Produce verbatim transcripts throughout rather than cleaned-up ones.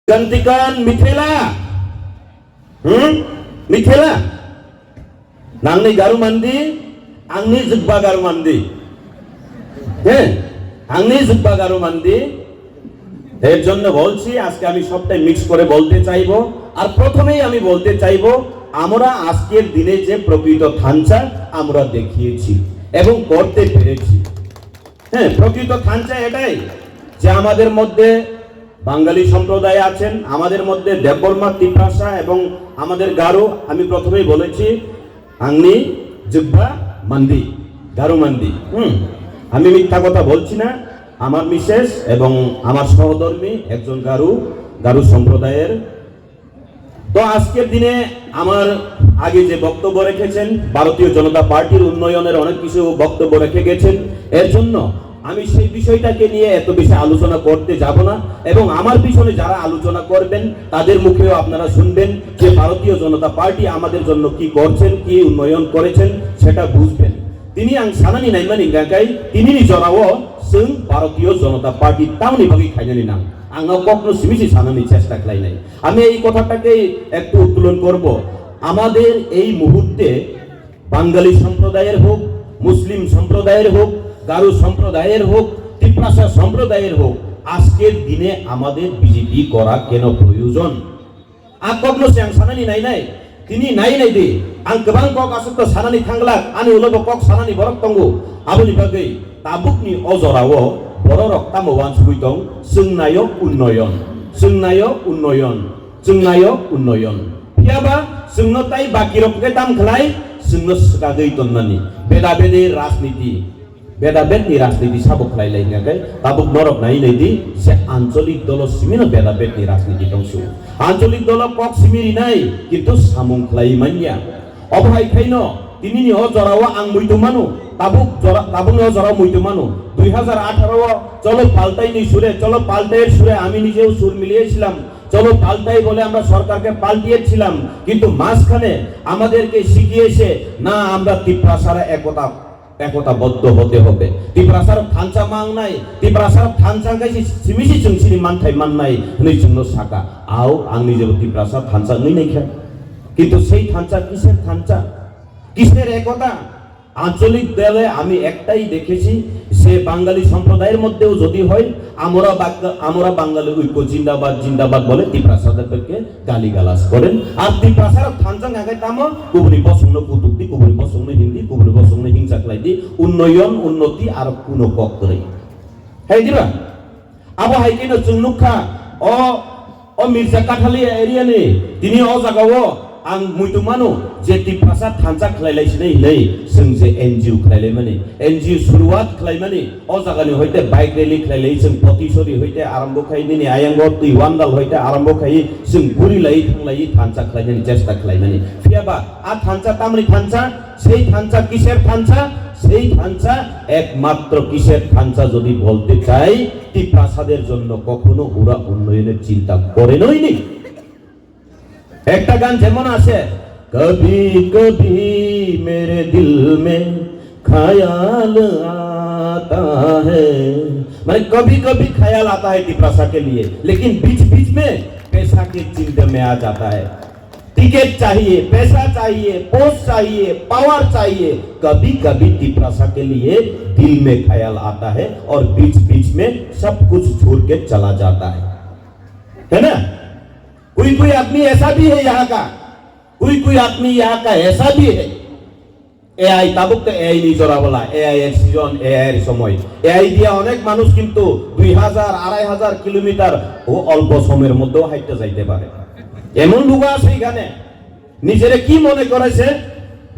Gantikan mithela. Hmm? Mithela. Nangni garu mandi, angni jikba garu mandi. হ্যাঁ, angni jikba garu mandi. এর জন্য বলছি, আজকে আমি সবটাই মিক্স করে বলতে চাইবো। আর প্রথমেই আমি বলতে চাইবো, আমরা আজকের দিনে যে প্রকৃত থানচা আমরা দেখিয়েছি এবং করতে পেরেছি। হ্যাঁ, প্রকৃত থানচা এটাই যে আমাদের মধ্যে বাঙালি সম্প্রদায় আছেন, আমাদের মধ্যে দেববর্মা, তিপ্রাসা এবং আমাদের গারো। আমি প্রথমেই বলেছি, আংনি জুব্বা মান্ডি, গারো মান্ডি। হুম, আমি মিথ্যা কথা বলছি না। আমার মিসেস এবং আমার সহধর্মী একজন গারু, গারু সম্প্রদায়ের। তো আজকের দিনে আমার আগে যে বক্তব্য রেখেছেন, ভারতীয় জনতা পার্টির উন্নয়নের অনেক কিছু বক্তব্য রেখে গেছেন, এর জন্য আমি সেই বিষয়টাকে নিয়ে এত বেশি আলোচনা করতে যাব না। এবং আমার পিছনে যারা আলোচনা করবেন, তাদের মুখেও আপনারা শুনবেন যে ভারতীয় জনতা পার্টি আমাদের জন্য কি করছেন, কি উন্নয়ন করেছেন, সেটা বুঝবেন। Tini ang sanani naimani hingka khe, tinini jorao chwng Bharatiya Janata Party tamoni bagwi khainani nang? Ang o kokno simi se sanani chesta khlainai. আমি এই কথাটাকে একটু উত্তোলন করব। আমাদের এই মুহূর্তে বাঙালি সম্প্রদায়ের হোক, মুসলিম সম্প্রদায়ের হোক, গারো সম্প্রদায়ের হোক, তিপ্রাসা সম্প্রদায়ের হোক, আজকের দিনে আমাদের বিজেপি করা কেন প্রয়োজন? A kokno se ang sanani nainai, tini nainai di, ang kwbang kok aswkno sanani thanglak, ani ulo bo kok sanani borok tongo, aboni bagwi tabukni o jorao bororok tamo uansugwi tong, chwng naio unnoyon, chwng naio unnoyon, chwng naio unnoyon. Phiyaba chwngno tai bakirok khe tam khlai, chwngno swkagwi tonnani, beda bede rajniti. Beda bedni rajniti sabo khlai lai hingka khe, tabuk norok nai nai di, je ancholik dolo simino beda bedni rajniti tongsu. Ancholik dolo kok simi rinai, kintu samung khlai manya. Obo hai khaino, tinini o jorao ang muitu mano, tabuk jora, tabukni o jorao muitu mano. দুই হাজার আঠারো o cholo paltai ni sure, cholo paltai sure ami nijeও সুর মিলিয়েছিলাম। চলো পাল্টাই বলে আমরা সরকারকে পাল্টিয়েছিলাম, কিন্তু মাঝখানে আমাদেরকে শিখিয়েছে, না, আমরা তিপ্রাসারা একতা একতাবদ্ধ হতে হবে। Tiprasarok thansa mangnai, Tiprasarok thansa khe si-, simisi chwng sini manthai mannai hwnwi chwngno saka. Ao, ang nijebo Tiprasa thansa wngwi naikha. Kintu sei thansa kiser thansa? Kiser ekota? আঞ্চলিক দলে আমি একটাই দেখেছি যে বাঙালি সম্প্রদায়ের মধ্যেও যদি হয়, আমরা বাগ-, আমরা বাঙালি ঐক্য জিন্দাবাদ, জিন্দাবাদ বলে তিপ্রাসাদেরকে গালিগালাজ করেন। আর তিপ্রাসারা thansa hingka khe tamo kubuni bosongno kutuk di, kubuni bosongno him di, kubuni bosongno hingsa khlai di, unnoyon, unnoti aro kuno kok kwrwi. Hai diba? Abo hai kheno chwng nukha, o, o Mirza Kathalia area ni, tini o jagao ang muitu mano je Tiprasa thansa khlai lai sinai hinwi chwng je N G O khlai lai mani, N G O suruwat khlai mani, o jagani hoite bike rally khlai lai, chwng Potisori hoite arambho khai, nini ayango twi Wandal hoite arambho khai, chwng guri lai thang lai thansa khlai nani chesta khlai mani. Phiyaba a thansa tamni thansa, সেই thansa কিসের thansa? সেই thansa একমাত্র কিসের thansa যদি বলতে চাই, তিপ্রাসাদের জন্য কখনো ওরা উন্নয়নের চিন্তা করেনই নি। একটা গান যেমন আছে, কভি কভি মেরে দিল মে খায়াল আতা হ্যায়, মানে কভি কভি খায়াল আতা হ্যায় তিপ্রাসা কে লিয়ে, লেকিন বিচ বিচ মে পেশা কে চিন্তা মে আ জাতা হ্যায়। टिकट चाहिए, पैसा चाहिए, पोस्ट चाहिए, पावर चाहिए, कभी कभी तिपरासा के लिए दिल में ख्याल आता है और बीच बीच में सब कुछ छोड़ के चला जाता है, है ना? कोई कोई आदमी ऐसा भी है यहाँ का, कोई कोई आदमी यहाँ का ऐसा भी है। AI, tabuk to AI ni jora bola, AI er season, AI er সময়। এআই দিয়া অনেক মানুষ কিন্তু দুই হাজার, আড়াই হাজার কিলোমিটার ও অল্প সময়ের মধ্যেও হাঁটতে যাইতে পারে। এমন লোক আছে এখানে, নিজেরে কি মনে করেছে?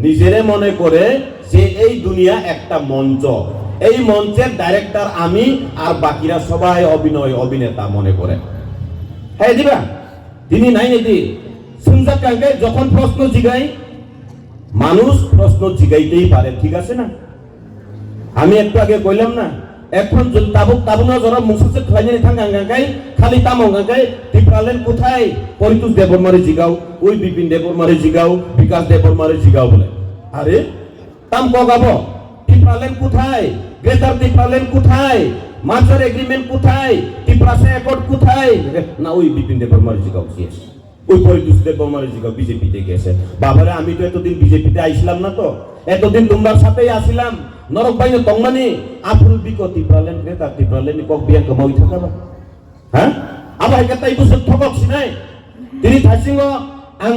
নিজেরে মনে করে যে এই দুনিয়া একটা মঞ্চ, এই মঞ্চের ডাইরেক্টর আমি, আর বাকিরা সবাই অভিনয়, অভিনেতা মনে করে। হ্যাঁ দিবা, তিনি নাই নি দি, শুনজাক কাকে যখন প্রশ্ন জিগাই, মানুষ প্রশ্ন জিগাইতেই পারে, ঠিক আছে না? আমি একটু আগে কইলাম না, এখন যদি তাবুক, তাবুক না যারা মুখস্থ খাইনি থাক, আঙ্গাঙ্গাই, খালি তাম আঙ্গাঙ্গাই, টিপ্রালেন কোথায়? পরিতোষ দেববর্মারে জিগাও, ওই বিপিন দেববর্মারে জিগাও, বিকাশ দেববর্মারে জিগাও বলে। আরে, তাম কগাবো? টিপ্রালেন কোথায়? গ্রেটার টিপ্রালেন কোথায়? Merger agreement কোথায়? তিপ্রাসা accord কোথায়? না, ওই বিপিন দেববর্মার জিগাও গিয়েছে, ওই পরিতোষ দেববর্মার জিগাও বিজেপিতে গেছে। বাবারে, আমি তো এতদিন বিজেপিতে আইছিলাম না তো, এতদিন তোমরার সাথেই আছিলাম। নরক বাইরে তংমানি, আফুল বিকো তিপ্রাল্যান্ড, গ্রেটার তিপ্রাল্যান্ড, কক বিয়ান কমাই থাকা না? Ha? Abo hai khe tai bwswk thokok sinai? Tini thaisingo ang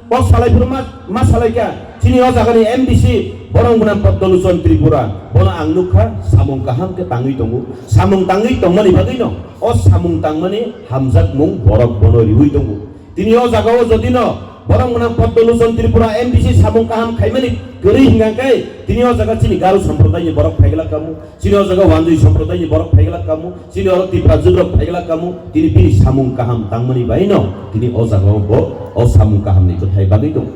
kok salai phuru ma, ma salai kha. Chini o jagani M D C borok gwnang Poddoluchon Tripura. Bono ang nukha samung kaham khe tangwi tongo. Samung tangwi tongmani bagwino o samung tangmani hamjakmung borok bono riwi tongo. Tini o jagao jodi no borok gwnang Poddoluchon Tripura M D C samung kaham khaimani kwrwi hingkha khe tini o jaga chini Garo Sampradayni borok phaiglak kamo. Chini o jaga Wanjwi Sampradayni borok phaiglak kamo, chini oro Tipra Jugrok phaiglak kamo, tini bini samung kaham tangmani baino, tini o jaga o bo o samung kahamni bwthai bagwi tongo.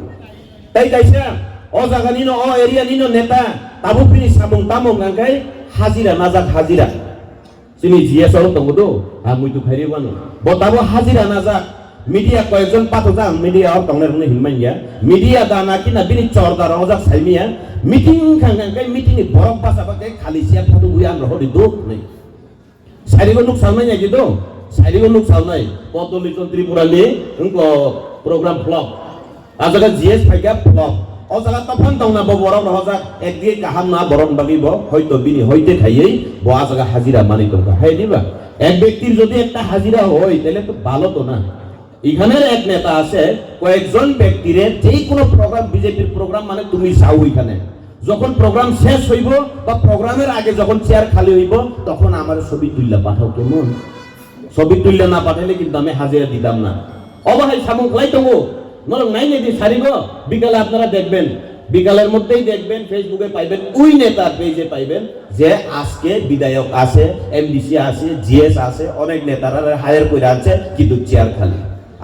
Tai kaisa o jaga nino, o area nino neta, tabuk bini samung tamo hwnkha khe hajira najak hajira. Chini G S oro tongo do, ha muitu khairi wano. Bo tabo hajira najak. Media koyekjon pathajak, media o tongnai rokno hinmanya. Media da na kina bini chorda rok ojak saimanya. Meeting wngkha hwnkha khe meeting ni borok basa ba khe khali siya photo buya ang rohor di do hwnwi. Sairigo nuk salnai ya gitu. Sairigo nuk salnai. Poddoluchon Tripura ni wngko program flop. A jaga G S phaikha flop. O jaga tophan tongna bo borok rohojak ekdi kaham na borok bagwi bo hoito bini hoite khaiwi bo a jaga hajira mani tongkha. Hai diba? Ek bektir jodi ekta hajira hoi, tele to bhalo to na. এখানের এক নেতা আছে, কয়েকজন ব্যক্তিরে যে কোনো প্রোগ্রাম, বিজেপির প্রোগ্রাম মানে তুমি যাও ওইখানে। যখন প্রোগ্রাম শেষ হইব বা প্রোগ্রামের আগে যখন চেয়ার খালি হইব, তখন আমার ছবি তুললে পাঠাও, কেমন? ছবি তুললে না পাঠালে কিন্তু আমি হাজিরা দিতাম না। অবহাই সামুক লাই তবু নরম নাই নেই সারিব, বিকালে আপনারা দেখবেন, বিকালের মধ্যেই দেখবেন, ফেসবুকে পাইবেন, ওই নেতার পেজে পাইবেন যে আজকে বিধায়ক আছে, এমডিসি আছে, জিএস আছে, অনেক নেতারা হায়ার করে আছে, কিন্তু চেয়ার খালি।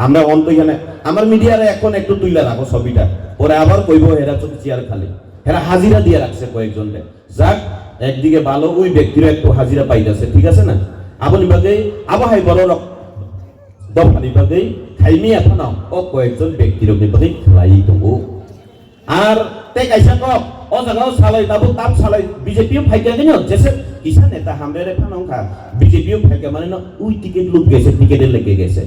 আমরা অন্ত এখানে আমার মিডিয়ারা এখন একটু তুলে রাখো ছবিটা, পরে আবার কইবো এরা শুধু চেয়ার খালি, এরা হাজিরা দিয়ে রাখছে কয়েকজনকে। যাক, একদিকে ভালো, ওই ব্যক্তিরও একটু হাজিরা পাইতেছে, ঠিক আছে না? Aboni bagwi abo hai borok rok dophani bagwi khaimiya phano o koyekjon bektirokni bagwi khlaiwi tongo. Ar tei kaisa kok, o jaga o salai tabuk tam salai B J P o phaikha khe no jese kisa neta hamrere phano wngkha, B J P o phaikha mane no ui ticket lut gese, ticket e lege gese.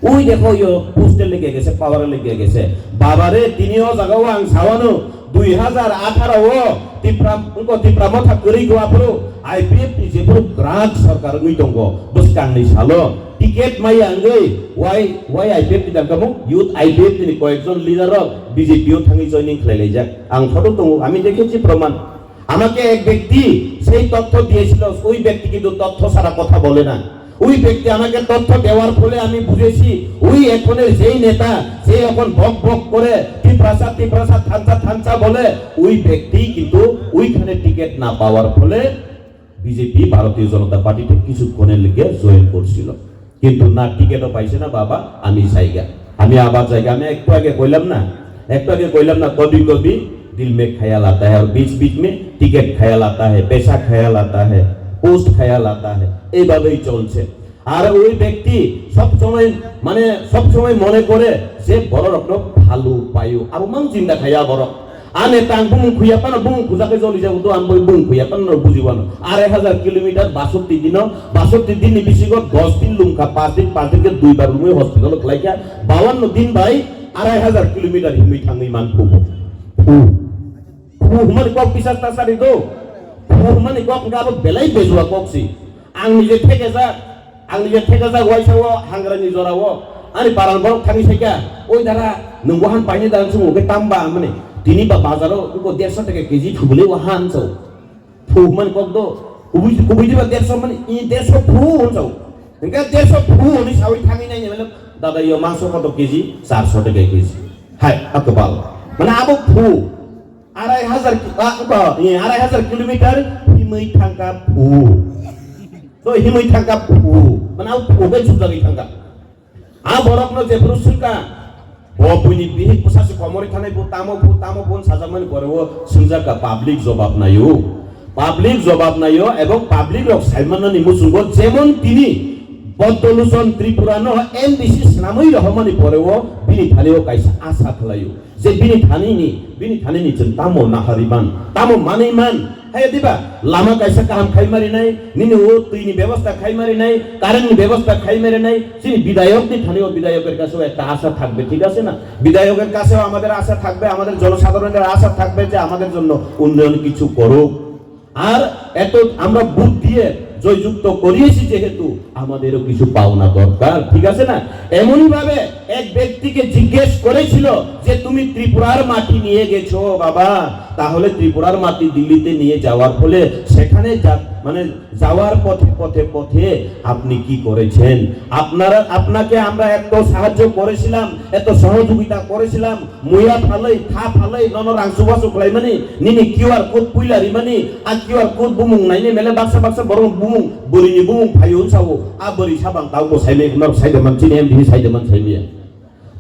Ui dekho yo post e lege gese, power e lege gese. Babare tini o jaga o ang sawano dui hazar atharo o Tipra, wngko Tipra motha kwrwi go aphuru I P F ni jephuru kwrak sarkar wngwi tongo bwskangni salo. Ticket maya wngwi wai, wai I P F ni dangkamo youth I P F ni koyekjon leader rok B J P o thangwi joining khlai laijak. Ang photo tongo, ami dekhechi proman. আমাকে এক ব্যক্তি সেই তথ্য দিয়েছিল, ওই ব্যক্তি কিন্তু তথ্য ছাড়া কথা বলে না। ওই ব্যক্তি আমাকে তথ্য দেওয়ার ফলে আমি বুঝেছি, ওই এখনের যেই নেতা, যে এখন বক বক করে, তিপ্রাসা তিপ্রাসা, থানচা থানচা বলে, ওই ব্যক্তি কিন্তু ওইখানে টিকিট না পাওয়ার ফলে বিজেপি, ভারতীয় জনতা পার্টিতে কিছুক্ষণের লেগে জয়েন করছিল। কিন্তু না, টিকিটও পাইছে না বাবা, আমি জায়গা, আমি আবার জায়গা। আমি একটু আগে কইলাম না, একটু আগে কইলাম না, কবি কবি দিল মে খায়াল আতা হ্যায়, আর বিচ বিচ মে টিকিট খায়াল আতা হ্যায়, পেশা খায়াল আতা হ্যায়, পোস্ট খায়াল আতা হ্যায়, এইভাবেই চলছে। আর ওই ব্যক্তি সব সময়, মানে, সব সময় মনে করে যে বড় রকম ভালো পাইও, আরো মান চিন্তা খাইয়া বড়। Ane tang bumung khuya pano bumung khujakhe joli jago to, ang boi bumung khuya pano bujiwano. Arai hajar kilometer basotti dino, basotti din ni bisingo dos din lungkha, pas din, pas din khe dui bar lungwi hospital o khlaikha, bawanno din bai arai hajar kilometer himwi thangwi man phubo. Phu. Phu hwnmani kok bisas ta sari do. Phu hwnmani kok hwnkhe abo belai bejua kok si. Ang nije thekejak, ang nije thekejak waisa o hangrani jora o. Ani paran borok thangwi saikha, "Oi dara, nwng wahan paini dara chwng hwnkhe tamba?" Hwnmani. Tini ba bazaro wngkha derso taka keji thubuli wahan sao. Phu hwnmani kok do. Kubui, kubui diba derso hwnmani, i derso phu hwn sao. Hwnkhe derso phu hwnwi sawi thangwi naini mano, "Dada, yo mangso koto keji?" "Charso taka keji." Hai, a kwbal. Mane abo phu. Arai hajar ki-, ah, ba, eh, arai hajar kilometer himwi thangkha phu. To himwi thangkha phu. Mane abo phu khe jujagwi thangkha. A borokno jephuru swngkha, bo buini bihik bwsa se komorwi thanai, bo tamo phu, tamo phu hwn sajakmani pore o swngjakha, public jobab naio. Public jobab naio ebong public rok saimanani muchungo, jemon tini Poddoluchon Tripura no M D C swnamwi rohormani pore o bini thani o kaisa asa khlaio. Je bini thanini, bini thanini chwng tamo nahariman, tamo manwiman, Hai diba? Lama kaisa kaham khai mari nai, nini o twi ni bebosta khai mari nai, current ni bebosta khai mari nai, chini bidayok ni thani o bidayoker kaso ekta asha thakbe, thik ase na? Bidayoker kaseও আমাদের আশা থাকবে, আমাদের জনসাধারণের আশা থাকবে যে আমাদের জন্য উন্নয়ন কিছু করুক। আর এত আমরা ভোট দিয়ে জয়যুক্ত করিয়েছি যেহেতু, আমাদেরও কিছু পাওনা দরকার, ঠিক আছে না? এমনই ভাবে এক ব্যক্তিকে জিজ্ঞেস করেছিল যে, "তুমি ত্রিপুরার মাটি নিয়ে গেছো বাবা, তাহলে ত্রিপুরার মাটি দিল্লিতে নিয়ে যাওয়ার ফলে সেখানে যা-, মানে যাওয়ার পথে, পথে, পথে আপনি কি করেছেন? আপনারা, আপনাকে আমরা এত সাহায্য করেছিলাম, এত সহযোগিতা করেছিলাম, muya phalwi, tha phalwi, nono rang chubachu khlaimani, nini Q R code puila rimani, a Q R code bumung naini mele baksa baksa borok bumung, bwrwini bumung phaio sao, a bwrwi sabang taubo saimai, norok saidoman chini M D C saidoman saimaya."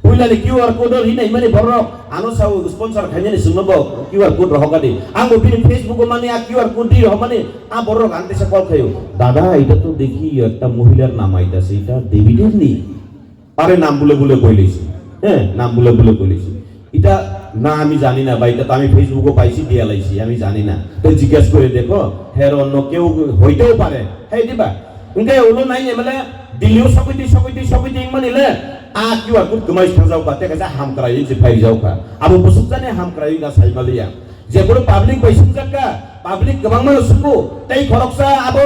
Puilani Q R code o rinai mani borok, ano sao sponsor khainani chwngno bo Q R code rohorkha di. Ang bo bini Facebook o mani a Q R code di rohormani, a borok ang tesa call khaio. "দাদা, এটা তো দেখি একটা মহিলার নাম আইতাছে, এটা ডেভিডের নি?" আরে নাম বুলে বুলে কইলিছি, হ্যাঁ, নাম বুলে বুলে কইলিছি। এটা না, আমি জানি না ভাই, এটা তো আমি Facebook-ও পাইছি, দিয়া লাইছি, আমি জানি না। তো জিজ্ঞেস করে দেখো, হ্যাঁ, অন্য কেউ হইতেও পারে। হ্যাঁ, দিবা। Hingke ulo nai emele Delhi-o sokoi twi, sokoi twi, sokoi twi wngmani le, a Q R code kwmai sangjak kha, tei kaisa hamkrai wngse phai jak kha. Abo bwswk jani hamkrai wngkha sai maliya. Jephuru public bai swngjak kha, public kwbangma no swngo, tei khoroksa abo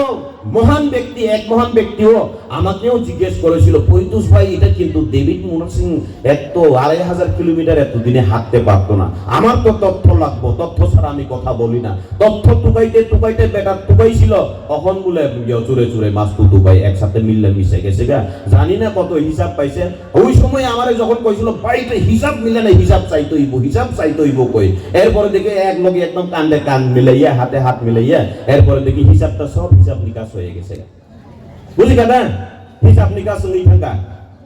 mohan bekti, ek mohan bekti o amakeও জিজ্ঞেস করেছিল, "পৈতুষ ভাই, এটা কিন্তু ডেভিড মুনসিং এত আড়াই হাজার কিলোমিটার এতদিনে হাঁটতে পারতো না, আমার তো তথ্য লাগবো, তথ্য ছাড়া আমি কথা বলি না।" তথ্য টুকাইতে টুকাইতে বেটা টুকাইছিল, অখন বলে ইয়ো চুরে চুরে মাছ কুটু ভাই একসাথে মিললে মিশে গেছে গা, জানি না কত হিসাব পাইছে। ওই সময় আমারে যখন কইছিল, "ভাই, এটা হিসাব মিলে না, হিসাব চাইতে হইব, হিসাব চাইতে হইব," কই। এরপরে দেখি এক লগে একদম কান্দে কান মিলাইয়া, হাতে হাত মিলাইয়া, এরপরে দেখি হিসাবটা সব হিসাব নিকাশ হয়ে গেছে। বুঝি কথা? হিসাব নিকাশ হয়ে থাকা।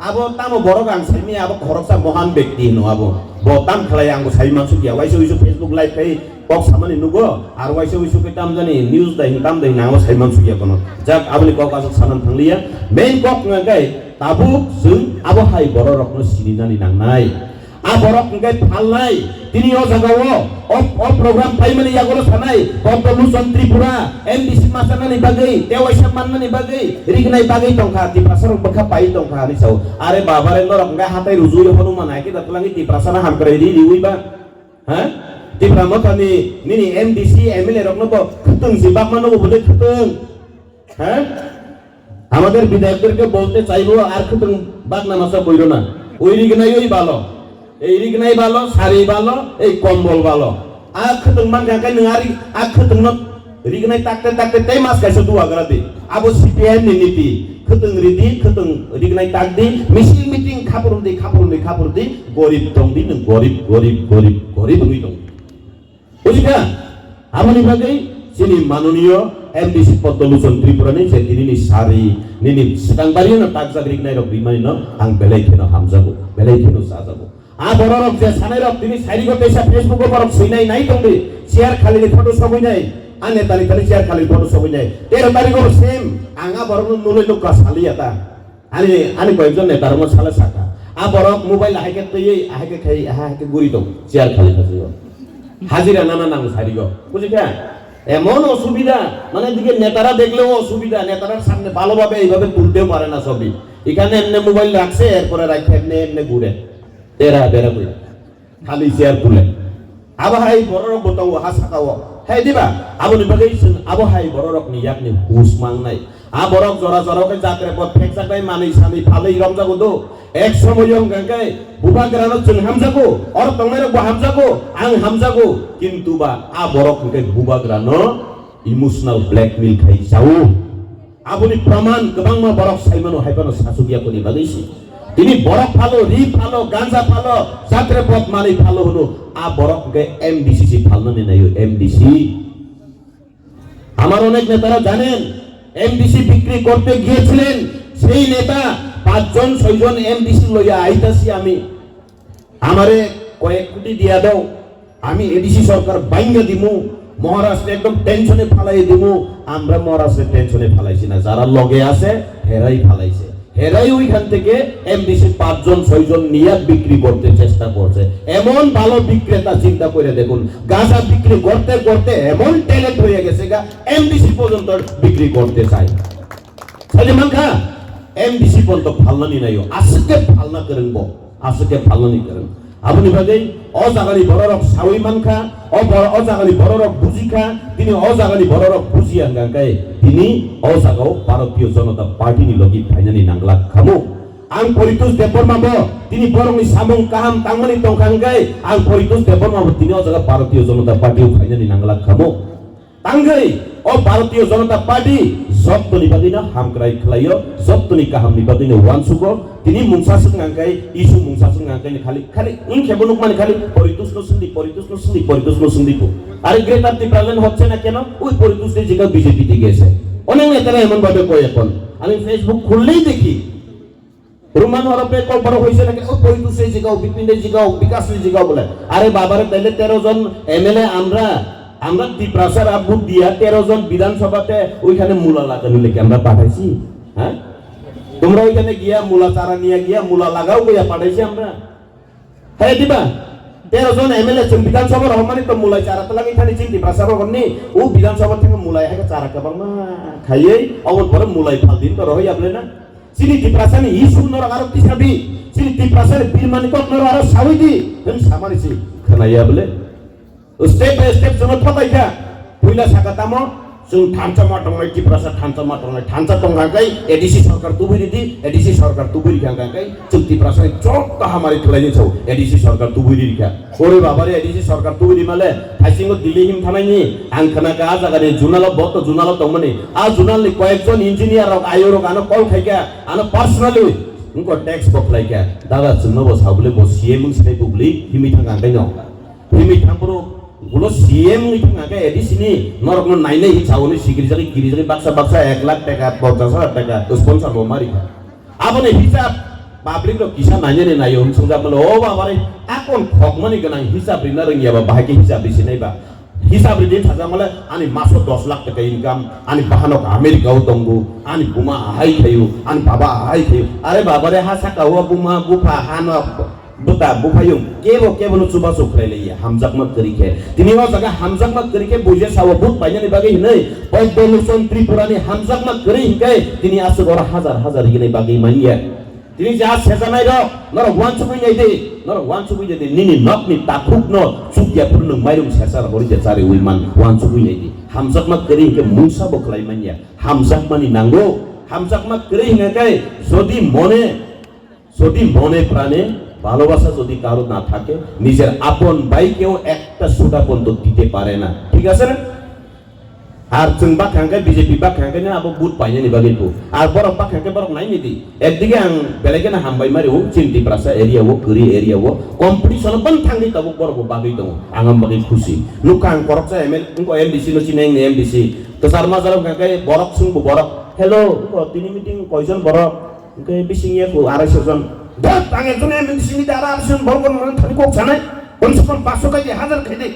Abo tamo borok ang saimi, abo khoroksa mohan bekti hino abo. Bo tam khlai ang bo sai mansukya. Waisa uisu Facebook live khai kok samani nugo, ar waisa uisu ke tam jani news dai, tam dai nango sai mansukya kono. Jak aboni kok asok sanan thangliya. Main kok ngai tabuk chwng abo hai borok rokno sininani nangnai. A borok hwnkhe phalnai, tini o jaga o, o, o program paimani yagulo sanai, Boddo Luchon Tripura, M D C machanani bagwi, tewaisa mannani bagwi, rignai bagwi tongkha, Tiprasa rok bwkha pai tongkha hinwi sao. Are baba re norok hwnkhe hatai rujui hono mana khe da twlangwi Tiprasa na hamkrai ri riwi ba? Ha? Tipra Mothani nini M D C, M L A rokno bo khwtwng si bakma nogo bwdwi khwtwng. Ha? আমাদের বিধায়কদেরকে বলতে চাইবো, আর খুতং বাগনা মাছা বইরো না। ওই রিগনাই ওই ভালো, এই রিগনাই ভালো, শাড়ি ভালো, এই কম্বল ভালো। আর খুতং বাগনা কাই নং আর আর খুতং রিগনাই তাকতে তাকতে তাই মাছ খাইছে দুয়া গরা দি। আবো সিপিআইএম নি নীতি। খুতং রিদি, খুতং রিগনাই তাক দি, মিছিল মিটিং খাপুরুম দি, খাপুরুম দি, খাপুর দি, গরিব দং দি, নং গরিব, গরিব, গরিব, গরিব হই দং। Bujikha? Aboni bagwi chini manoniyo M D C Poddo Luchon Tripura ni je tinini sari, nini swkang bari no takjak riknai rok rimani no ang belai kheno hamjago, belai kheno chajago. A borok rok je sanai rok tini sari go teisa Facebook o borok swinai nai tongdi, chair khali ni photo sogwi nai, a neta ni khali chair khali ni photo sogwi nai. Tero tarikh o same ang a borok no nulai nukha saliya ta. Ani, ani koyekjon neta rokno sale saka. A borok mobile ahai khe twiwi, ahai khe khai, ahai khe guri tong, chair khali khajio. Hajira nana nang sarigo. Bujikha? এমন অসুবিধা, মানে এদিকে নেতারা দেখলেও অসুবিধা, নেতারা সামনে ভালোভাবে এইভাবে তুলতেও পারে না ছবি। এখানে এমনি মোবাইল রাখছে, এরপরে রাখছে এমনি এমনি ঘুরে। তেরা বেরা কই। Khali chair tule. Abo hai borok bo tongo ha saka o. Hai diba? Aboni bagwi chwng abo hai borok rokni yakni hus mangnai. A borok jora jora khe jatre pot phekjaknai manwi sanwi phalwi romjago do. Ek somoyo hwnkha khe bubagrano chwng hamjago, oro tongnai rok bo hamjago, ang hamjago. Kintu ba a borok hwnkhe bubagrano emotional blackmail khai chao. Aboni praman kwbangma borok saimano, hai phano sasuk yakoni bagwi se. Tini borok phalo, ri phalo, ganja phalo, jatre pot manwi phalo hwno, a borok hwnkhe M D C se phalnani naio, M D C. আমার অনেক নেতারা জানেন, এমডিসি বিক্রি করতে গিয়েছিলেন, সেই নেতা পাঁচজন ছয়জন এমডিসি লইয়া আইতাছি আমি। আমারে কয়েক কোটি দিয়া দাও, আমি এডিসি সরকার ভাঙ্গা দিমু, মহারাষ্ট্রে একদম টেনশনে ফালাই দিমু। আমরা মহারাষ্ট্রে টেনশনে ফালাইছি না, যারা লগে আছে হেরাই ফালাইছে। এরাই ওইখান থেকে এমডিসি পাঁচজন ছয়জন নিয়ে বিক্রি করতে চেষ্টা করছে। এমন ভালো বিক্রেতা, চিন্তা করে দেখুন, গাঁজা বিক্রি করতে করতে এমন ট্যালেন্ট হয়ে গেছে গা, এমডিসি পর্যন্ত বিক্রি করতে চায়। Saja mangkha, M D C pon to phalnani naio, aswk khe phalna kwrwng bo, aswk khe phalnani kwrwng. Aboni bagwi o jagani bororok sawi mankha, o bor-, o jagani bororok bujikha, tini o jagani bororok bujiya hwnkha khe tini o jagao Bharatiya Janata Party ni logi phainani nanglak khamu. Ang Poritosh Debbarma bo tini borokni samung kaham tangmani tongkha hwnkhe ang Poritosh Debbarma bo tini o jaga Bharatiya Janata Party o phainani nanglak khamu. Tangwi o Bharatiya Janata Party jottoni bagwino hamkrai khlaio, jottoni kahamni bagwino uansugo. Tini mungsa swk nangkhe, issue mungsa swk nangkhe khali, khali wngkhe bo nukmani khali Poritoshno swngdi, Poritoshno swngdi, Poritoshno swngdi bo. আরে গ্রেটার টিপ্রাল্যান্ড হচ্ছে না কেন? ওই পরিতোষ যে জায়গা বিজেপি থেকে এসে। অনেক নেতারা এমন ভাবে কয় এখন। আমি Facebook খুললেই দেখি। Roman হরফে কল বড় হয়েছে নাকি? ও পরিতোষের জিগাও, বিপিনের জিগাও, বিকাশের জিগাও বলে। আরে বাবারে, তাইলে তেরো জন এমএলএ আমরা, আমরা তিপ্রাসার ভোট দিয়া তেরো জন বিধানসভাতে ওইখানে মূলা লাগানো লেগে আমরা পাঠাইছি? হ্যাঁ, তোমরা ওইখানে গিয়া মূলা চারা নিয়ে গিয়া মূলা লাগাও বইয়া পাঠাইছি আমরা। হ্যাঁ দিবা, তেরো জন এমএলএ চুন বিধানসভা রহমানি তো মূলাই চারা তো লাগি থানি চিন তিপ্রাসা রহমানি ও বিধানসভা থেকে মূলাই আগে চারা কেবল মা খাইয়ে অবর পরে মূলাই ফাল দিন তো রহই আপনি না। Chini Tiprasani issue norok aro tisabi, chini Tiprasani birmani kok norok aro sawi di, hwn samani si khwnaya bole. Step by step jono thokai kha, puila saka tamo, chwng thansa ma tongnai, Tiprasa thansa ma tongnai, thansa tongkha kai, A D C sarkar tubui ridi, A D C sarkar tubui rikha kai, chwng Tiprasani chok ta hamari khwlaini chau, A D C sarkar tubui rikha. Ore baba re, A D C sarkar tubui rimale, thaisingo Delhi him thanaini, ang khwnaka a jagani junalo, boto junalo tongmani, a junalni koyekjon engineer rok, ayo rok ano call khaika, ano personally, wngko text bo khlaika, dada chwngno bo sabole bo C M wng sinai bubli, himwi thangka angkaino. Himwi thangphuru, ulo C M wngwi thangka angkai A D C ni, norokno nainai hi sauni sikiri jagwi, kiri jagwi, baksa baksa ek lakh taka, ponchash hajar taka, sponsor bo marikha. Aboni hisab public rok kisa nainani naio hwn swngjak mano, o baba re, akon khokmani gwnang hisab rina rwngya ba, bahai khe hisab risinai ba? Hisab ridin sajak male, ani maso dos lakh taka income, ani bahanok America o tongo, ani buma ahai khaio, ani baba ahai khaio. Are baba re, ha saka o buma bupha hano buta buphayung kebo kebo no chubachu khlai laiya, hamjakma kwrwi khe. Tini o jaga hamjakma kwrwi khe buija sao vote painani bagwi hinwi, Padma Lochon Tripura ni hamjakma kwrwi hinkhe tini aswk oro hajar hajar hinwi bagwi manya. Tini ja sejanai rok, norok uansugwi nai di, norok uansugwi nai di, nini nokni takhukno chukya phuru nwng mairum sesa rok hori de chariwi man, uansugwi nai di. Hamjakma kwrwi hinkhe mungsa bo khlai manya, hamjakmani nango, hamjakma kwrwi hinkhe jodi mone, jodi mone prane bhalobasa jodi karo na thake, nijer apon bhai keo ekta suda ponto dite pare na, thik ache na? Ar chwng bakha hwnkhe B J P bakha hwnkhe abo vote painani bagwi bo. Ar borok bakha hwnkhe borok naini di. Ekdige ang belai kheno hambai mari o, chini Tiprasa area o, kwrwi area o, competition o bang thangwi tabuk borok bo bagwi tongo. Ang am bagwi khusi. Nukha ang koroksa M L, wngkha M D C no chini wngni M D C. Kwchar majra wngkha khe borok swngbo borok. Hello, wngkha tini meeting koijon borok? Wngkhe bising ya ko arai so jon. Dot, ang ekjon M D C ni dara arai so jon borok no thani kok sanai. Komse kom paanch sho khai di, hajar khai di.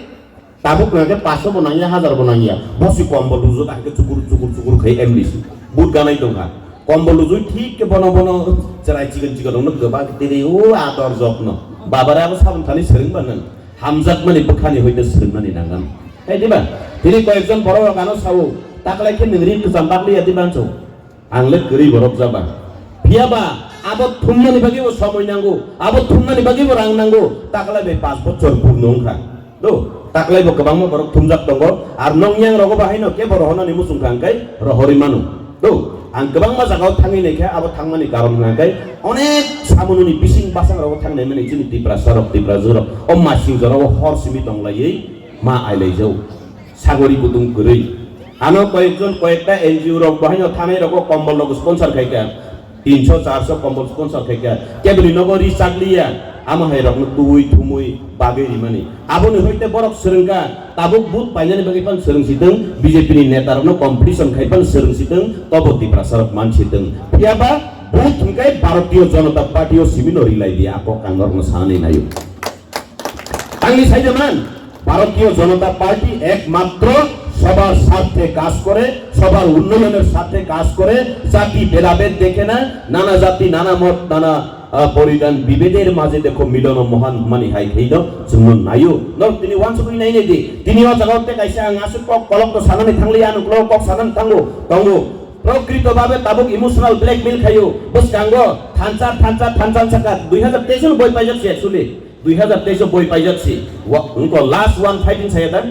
Tabuk nangkhe paanch sho bo nangya, hajar bo nangya. Bosi kombol rujui hwnkhe chukur, chukur, chukur khai M D C. But ganai tongkha. Kombol rujui thik khe bono, bono chwrai chikon, chikon rokno kwbak tiri o ador jokno. Babare abo sabon thani swrwng ba nang. Hamjakmani bwkhani hoite swrwngnani nangan. Hai diba? Tini koyekjon borok rok ano sao, taklai khe nwng ri kwcham bakliya diba ancho? Ang le kwrwi borok jaba. Phiya ba abo thumnani bagwi bo somoi nango, abo thumnani bagwi bo rang nango. Taklai bai paanch bochor purno wngkha. Do, taklai bo kwbangma borok thumjak tongo. Ar nong yang rogo bahai no kebo rohornani muchung kha hwnkhe rohorwi mano. Do, ang kwbangma jagao thangwi naikha, abo thangmani karon hwnkhe onek samununi bising basang rogo thangnai mani chini Tiprasa rok, Tiprajwk rok. O masing jorao hor simi tonglaiwi ma ailaijao. Sagori kutung kwrwi. Ano koyekjon koyekta N G O rok bahaino thanai rogo kombol rok sponsor khaikha. Tinso charso kombol sponsor khaikha. Keboni nogo ri chakliya. Amo hai rokno tubui thumui bagwi rimani. Aboni hoite borok swrwngkha. Tabuk but painani bagwi phan swrwng sitwng, B J P ni neta rokno competition khai phan swrwng sitwng, tobo Tiprasa rok man sitwng. Phiya ba but hwnkhe Bharatiya Janata Party o simi no rilai di, ako kang norokno sanani naio. Angni saida man, Bharatiya Janata Party ekmatro সবার স্বার্থে কাজ করে, সবার উন্নয়নের স্বার্থে কাজ করে, জাতি ভেদাভেদ দেখে না, নানা জাতি, নানা মত, নানা, আহ, পরিধান, বিভেদের মাঝে দেখো মিলন ও মহান মানি hai khaido, chwngno naio. Norok tini wansugwi nainai di. Tini o jaga o tei kaisa ang aswk kok kolok no sanani thangliya, ang uklok kok sanani thango, tongo. Prokrito bhabe tabuk emotional blackmail khaio. Bwskango thansa, thansa, thansa saka dui hazar teis no boi paijak se actually. Dui hazar teis o boi paijak si. Wa-, wngkha last one fight in saya ta.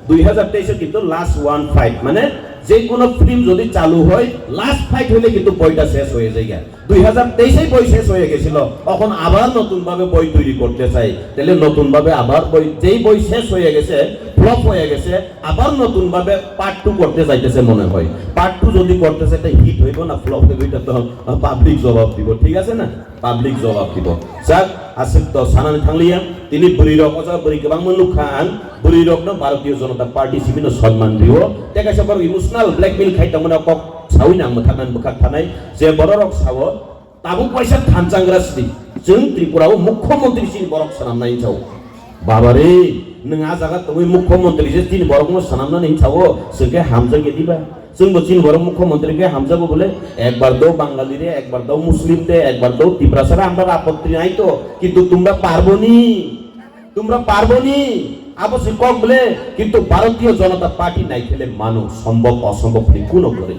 Dui hazar teis o kintu last one fight. Mane je kono film jodi chalu hoy, last fight hoile kintu boita ses hoye jaiga. Dui hazar teis e boi ses hoye gesilo. Okhon abar notun bhabe boi toiri korte chai. Tele notun bhabe abar boi, jei boi ses hoye gese, flop hoye gese, abar notun bhabe part two korte jaitese mone hoy. Part two jodi korte chai, te hit hoibo na flop hoibo, eta to, uh, public jobab dibo, thik ase na? Public jobab dibo. Jak, aswk to sanani thangliya, tini bwrwi rok, o jaga bwrwi kwbangma nukha ang, bwrwi rokno Bharatiya Janata Party simi no sonman rio, tei kaisa borok emotional blackmail khai tongmani kok sawi nang mwthaknani bwkhak thanai, je borok rok sao, tabuk waisa thansangra sidi, chwng Tripura o mukhyamantri sini borok swnamnai sao. Baba re, nwng a jaga tongwi mukhyamantri se chini borokno swnamnani hinsa o, chwng khe hamjakya diba? Chwngbo chini borok mukhyamantri khe hamjago bole, ekbar do Bangali re, ekbar do Muslim de, ekbar do Tiprasa re, amra apotti nai to, kintu tumra parbo ni, tumra parbo ni, abo se kok bole, kintu Bharatiya Janata Party nai khele mano, sombhob osombhob ni kuno kwrwi.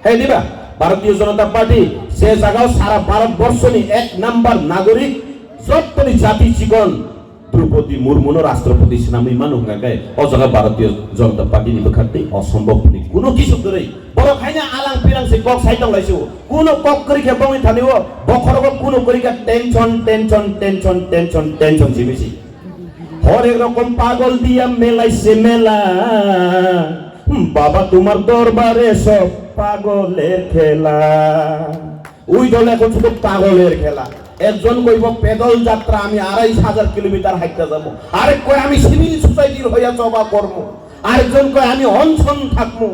He diba? Bharatiya Janata Party se jagao sara Bharat borso ni ek number nagorik, jottoni jati chikon Droupadi Murmu no Rashtrapati swnamwi mano hwnga khe, o jaga Bharatiya Janata Party ni bwkhak tei osombhob ni kuno kisu kwrwi. Borok haino alang pirang se kok sai tong lai se o. Kuno kok kwrwi khe bongni thani o, bokhorogo kuno kwrwi khe tension, tension, tension, tension, tension simi si. হরেক রকম পাগল দিয়া মেলাইছে মেলা, বাবা তোমার দরবারে সব পাগলের খেলা। ওই দল এখন শুধু পাগলের খেলা। একজন কইব পেদল যাত্রা আমি আড়াই হাজার কিলোমিটার হাঁটতে যাবো, আরেক কয় আমি সিভিল সোসাইটির হইয়া জবা করবো, আরেকজন কয় আমি অনশন থাকবো।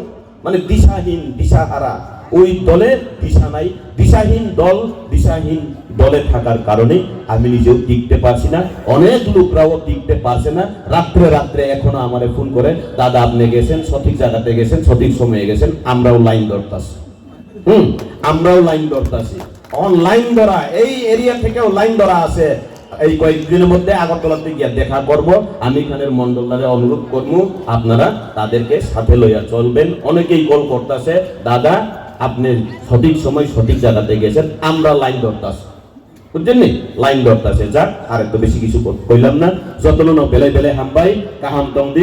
মানে দিশাহীন, দিশাহারা। ওই দলে দিশা নাই, দিশাহীন দল, দিশাহীন দলে থাকার কারণে আমি নিজেও টিকতে পারছি না, অনেক লোকরাও টিকতে পারছে না। রাত্রে রাত্রে এখনো আমারে ফোন করে, "দাদা, আপনি গেছেন, সঠিক জায়গাতে গেছেন, সঠিক সময়ে গেছেন, আমরাও লাইন ধরতাছি।" হুম, আমরাও লাইন ধরতাছি। অন লাইন ধরা, এই এরিয়া থেকেও লাইন ধরা আছে। এই কয়েকদিনের মধ্যে আগরতলাতে গিয়া দেখা করব। আমি এখানের মন্ডলদারে অনুরোধ করব, আপনারা তাদেরকে সাথে লইয়া চলবেন। অনেকেই কল করতেছে, "দাদা, আপনি সঠিক সময় সঠিক জায়গাতে গেছেন, আমরা লাইন ধরতাছি।" বুঝছেন নি? লাইন ধরতাছে। যাক, আর একটু বেশি কিছু কই-, কইলাম না। যতন বেলে বেলে হামবাই, কাহাম টংদি।